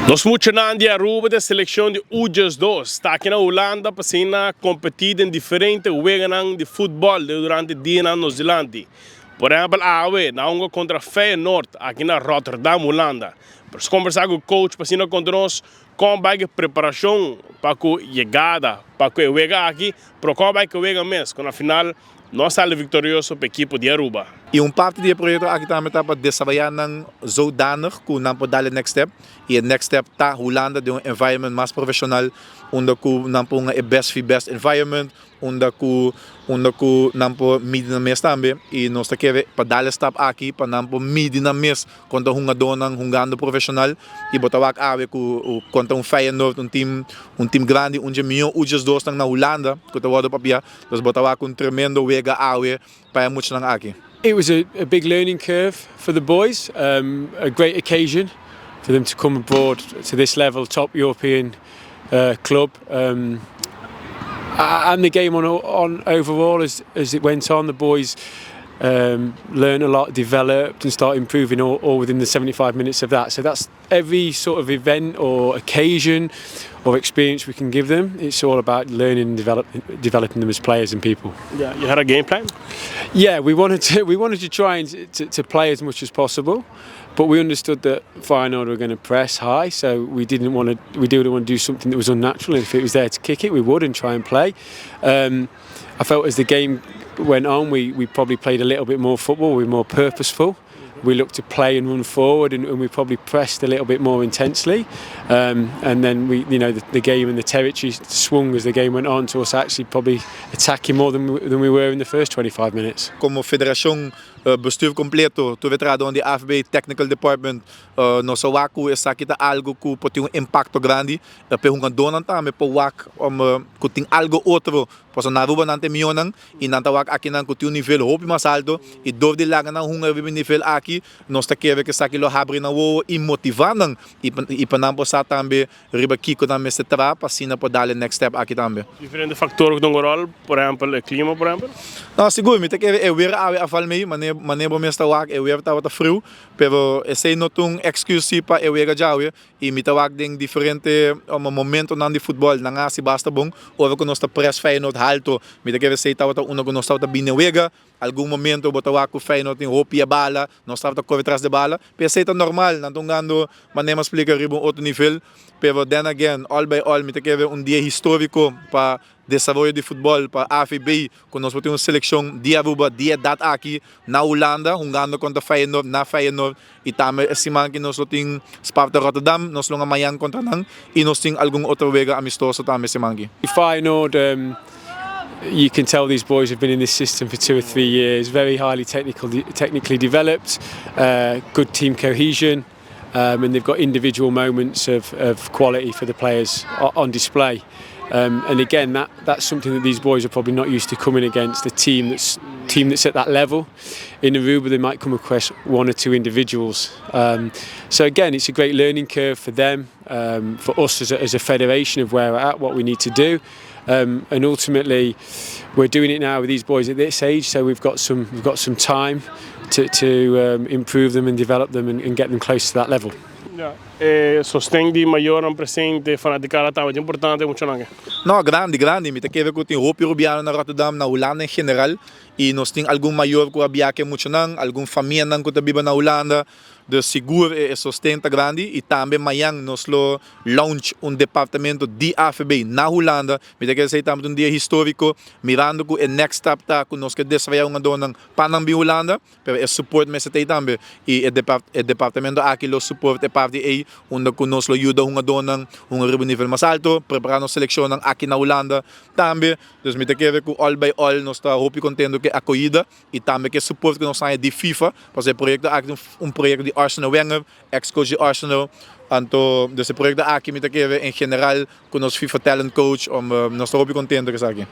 Nos muchanan di Aruba di seleccion di U12 ta aki na Hulanda pa asina competi den diferente weganan di futbol durante dianan nos dilanti. Por ehempel, awe nan a hunga contra Feyenoord aki na Rotterdam, Hulanda. Pa combersa cu coach pa asina conta nos con ta e preparacion pa e yegada, pa e wega aki, pero con ta e wega mes, cu na final nos a sali victorioso pa e ekipo di Aruba. Y un parti di e proyecto aki tambe ta pa desaroya nan zodanig cu nan por dal next step. Y e next step ta Hulanda den un environment mas profesional, unda cu nan por e best fi best environment, unda cu nan por midi nan mes tambe. Y nos ta kier pa dal stap aki pa nan por midi nan mes contra hungadonan hungando profesional y bo ta wak awe cu contra un Feyenoord, un team grandi, un miho U12 na Hulanda cu ta wordo papia. Dus bo ta wak un tremendo wega awe pa muchanan aki. It was a big learning curve for the boys, a great occasion for them to come abroad to this level, top European club. And the game on overall as it went on, the boys learned a lot, developed and started improving all within the 75 minutes of that. So that's every sort of event or occasion or experience we can give them. It's all about learning and developing them as players and people. Yeah, you had a game plan? Yeah, we wanted to try and to play as much as possible, but we understood that Feyenoord were going to press high, so we didn't want to do something that was unnatural. If it was there to kick it, we would and try and play. I felt as the game went on, we probably played a little bit more football. We were more purposeful. We looked to play and run forward, and we probably pressed a little bit more intensely. And then the game and the territory swung as the game went on to us actually probably attacking more than we were in the first 25 minutes. Como federacion, bestuur completo, tur trahado di AVB Technical Department, nos a wak cu esaki ta algo cu por tin un impacto grandi, pa hungadonan tambe por wak cu tin algo otro, paso na Aruba nan ta mihonan y nan ta wak aki nan cu tin un nivel hopi mas halto y door di laga nan hunga riba nivel aki, nos ta kere cu esaki lo habri nan wowo y motiva nan y pa nan por sa tambe riba kiko nan mester traha pa asina por dal next step aki tambe. Diferente factor cu tin un rol, por ehempel, e clima, por ehempel? No, sigur, mi ta kere e weer awe a val mee, manera bo mes ta wak, e weer tabata friu, pero esey no ta un excuse pa e wega djawe y mi ta wak den diferente momentonan di futbol, nan a hasi basta bon, ora cu nos ta press Feyenoord halto, mi ta kere esey tabata uno cu nos tabata bin wega, algun momento bo ta wak cu Feyenoord tin hopi e bala, nos tabata core tras di bala, pero esey ta normal, nan ta hungando, manera splica, riba un otro nivel, pero then again, all by all, mi ta kere un dia historico pa desaroyo di futbol, pa AVB, cu nos tin un seleccion di Aruba, di edad aki, na Hulanda, hungando contra Feyenoord, na Feyenoord, y tambe siman cu nos tin Sparta Rotterdam, nos lo mañan contra nan, y nos tin algun otro wega amistoso tambe siman aki. Feyenoord, you can tell these boys have been in this system for 2 or 3 years, very highly technically developed, good team cohesion, and they've got individual moments of quality for the players on display. And again, that's something that these boys are probably not used to, coming against a team that's at that level. In Aruba, they might come across one or two individuals. So again, it's a great learning curve for them, for us as a federation of where we're at, what we need to do. And ultimately, we're doing it now with these boys at this age, so we've got some time to improve them and develop them and get them close to that level. Yeah. Sosten di mayornan presente, fanaticada tambe importante mucho nan. No, grandi, grandi. Mi ta kere cu tin hopi Rubiano na Rotterdam, na Hulanda en general. Y nos tin algun mayor cu a biaha cu muchanan, algun famianan cu ta biba na Hulanda. Dus sigur e sosten ta grandi y tambe mañan nos lo launch un departamento di AVB na Hulanda. Mi ta kere esey tambe un dia historico, mirando cu e next step ta cu nos kier desaroya hungadonan pa nan bin Hulanda, pero e support mester tey tambe y e departamento aki lo support e parti ey, unda cu nos lo yuda hungadonan un riba nivel mas halto, prepara nos seleccion aki na Hulanda tambe. Dus mi ta kere cu all by all nos ta hopi contento cu e acogida y tambe cu e support cu nos tin di FIFA, pasobra e proyecto aki un proyecto di Arsenal Wenger, ex-coach di Arsenal. Anto, dus e proyecto aki mi ta kere en general cu nos FIFA Talent Coach, nos ta hopi contento cu esaki.